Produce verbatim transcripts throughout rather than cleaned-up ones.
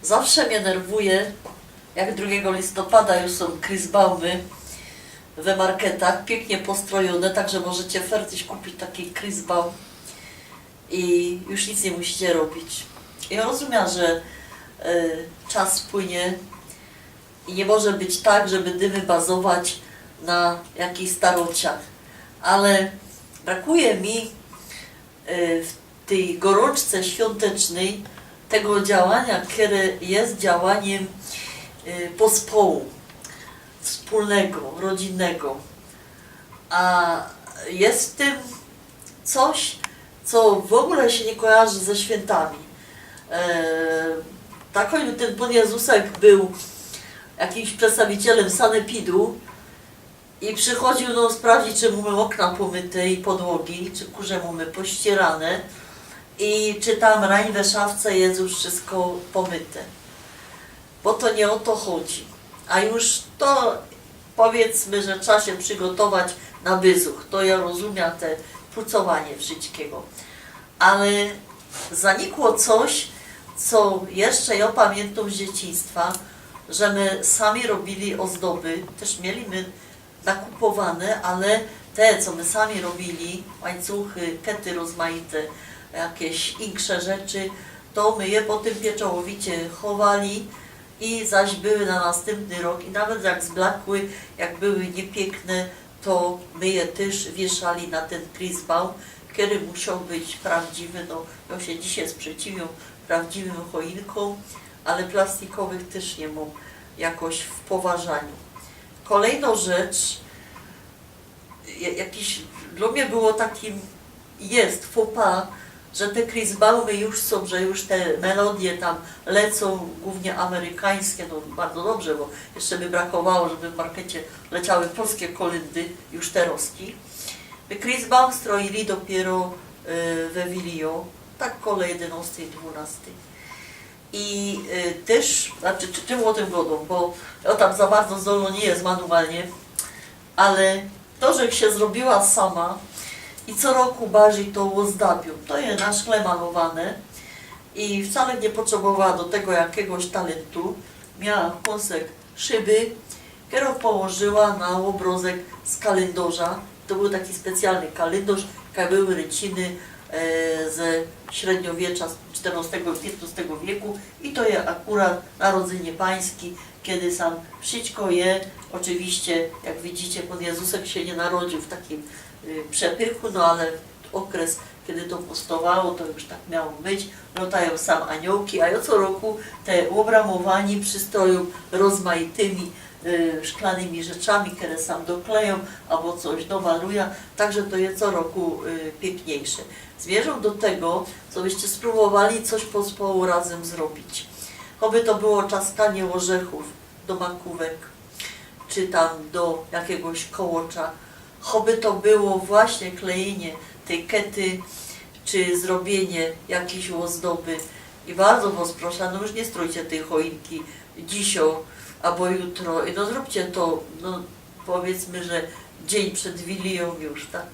Zawsze mie nerwuje, jak drugigo listopada już sōm Christbaumy we marketach, piyknie postrojōne, tak że możecie fertych kupić taki Christbaum i już nic niy musicie robić. I jŏ rozumiã, że y, czas płynie i niy może być tak, żeby dymy bazować na jakichś starociach, ale brakuje mi y, w tyj gorōnczce świątecznyj tego działania, kere je działaniym y, pospołu wspōlnego, rodzynnego. A je w tym coś, co w ogōle sie niy kojarzy ze świyntami. E, tak choćby tyn Pōn Jezusek bōł jakimś przedstawicielym sanepidu, i przichodziył nōm sprawdzić, czy mōmy ôkna pōmyte i podłogi, czy kurze mōmy pościyrane i czy tam rań we szafce je już wszystko pōmyte. Bo to niy ô to chodzi. A już to, powiydzmy, że trzeba sie przigotować na byzuch. To jŏ rozumiã te pucowanie wszyjskigo. Ale zanikło coś, co jeszcze jŏ pamiyntōm z dzieciństwa, że my sami robiyli ôzdoby, tyż mieliśmy nakupowane, ale te, co my sami robiyli, łańcuchy, kety rozmajte, jakeś insze rzeczy, to my je potym pieczołowicie chowali i zaś były na nastympny rok i nawet jak zblakły, jak były niypiykne, to my je tyż wiyszali na tyn Christbaum, kery musioł być prawdziwy. No, jŏ sie dzisiej sprzeciwiōm prawdziwym choinkōm, ale plastikowych tyż niy mōm jakoś w poważaniu. Kolejno rzecz, ja- jakiś, dlŏ mie było takim, je faux pas, że te Christbaumy już sōm, że już te melodie tam lecōm, głōwnie amerykańske, no bardzo dobrze, bo jeszcze by brakowało, żeby w markecie leciały polske kolyndy, już te roski. My Christbaum stroili dopiyro y, we Wilio, tak kole jedynŏstyj, dwōnastyj. I y, tyż, znaczy, czy, czym ô tym godōm, bo jŏ tam za bardzo zdolno niy jest manualnie, ale to, że sie zrobiła sama i co roku bardzij to ôzdabiōm, to je na szkle malowane i wcale niy potrzebowa do tego jakigoś talyntu. Miała kōnsek szyby, kerõ położyła na ôbrozek z kalyndŏrza. To bōł taki specjalny kalyndŏrz, jak były ryciny e, ze średniowiecza, z sztyrnŏstego, piytnŏstego wieku i to je akurat Narodzynie Pański, kedy sam wszyjsko je, ôczywiście, jak widzicie, Pōn Jezusek sie niy narodziōł w takim y, przepychu, no ale ôkres, kedy to powstŏwało, to już tak miało być. Lŏtajōm sam aniołki, a jŏ co roku te ôbramowani przistrojōm rozmaitymi y, szklanymi rzeczami, kere sam doklejōm abo coś domalujã, tak że to je co roku y, piykniejsze. Zmiyrzōm do tego, co byście sprōbowali coś pospołu razym zrobić. Choby to było czaskanie ôrzechōw do makōwek, czy tam do jakiegoś kołocza. Choby to było właśnie klejynie tyj kety, czy zrobiynie jakijś ôzdoby. I bardzo wŏs proszã, no już niy strōjcie tyj choinki dzisiej abo jutro. I no zrōbcie to, no powiydzmy, że dziyń przed Wilijōm już, tak?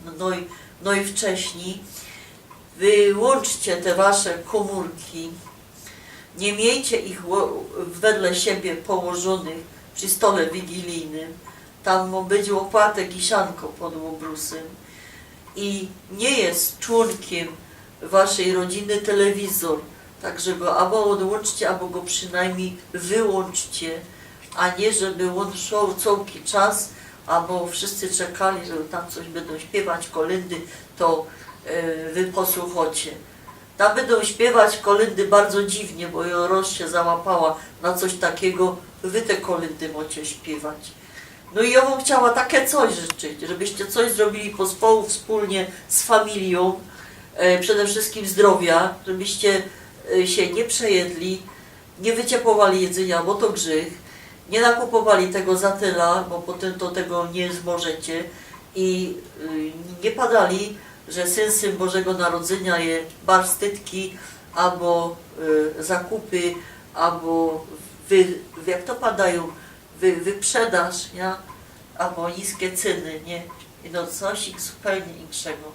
No, no, i, no i wcześnij. Wyłōnczcie te wasze kōmōrki. Niy miyjcie ich ło- wedle siebie położōnych przi stole wigilijnym. Tam mŏ być ôpłatek i sianko pod ôbrusym. I niy jest człōnkiym waszyj rodziny telewizor. Tak że go abo ôdłōnczcie, abo go przinajmnij wyłōnczcie, a niy żeby ôn szoł cołki czas, abo wszyscy czekali, że tam coś bydōm śpiywać, kolyndy, to e, wy posłuchŏcie. Tam bydōm śpiywać kolyndy bardzo dziwnie, bo jŏ roz sie załapała na coś takigo, wy te kolyndy mŏcie śpiywać. No i jŏ bych chciała take coś życzyć, żebyście coś zrobiyli pospołu wspōlnie z familijōm, e, przede wszyjskim zdrowia, żebyście e, sie niy przejedli, niy wyciepowali jedzynia, bo to grzych, niy nakupowali tego za tela, bo potym to tego niy zmożecie i y, niy padali, że syn, syn Bożego Narodzynia je barsztytki, abo y, zakupy, abo wy, jak to padajōm, wy, wyprzedaż, ja? Abo niske cyny, niy? I no coś ich zupełnie inkszego.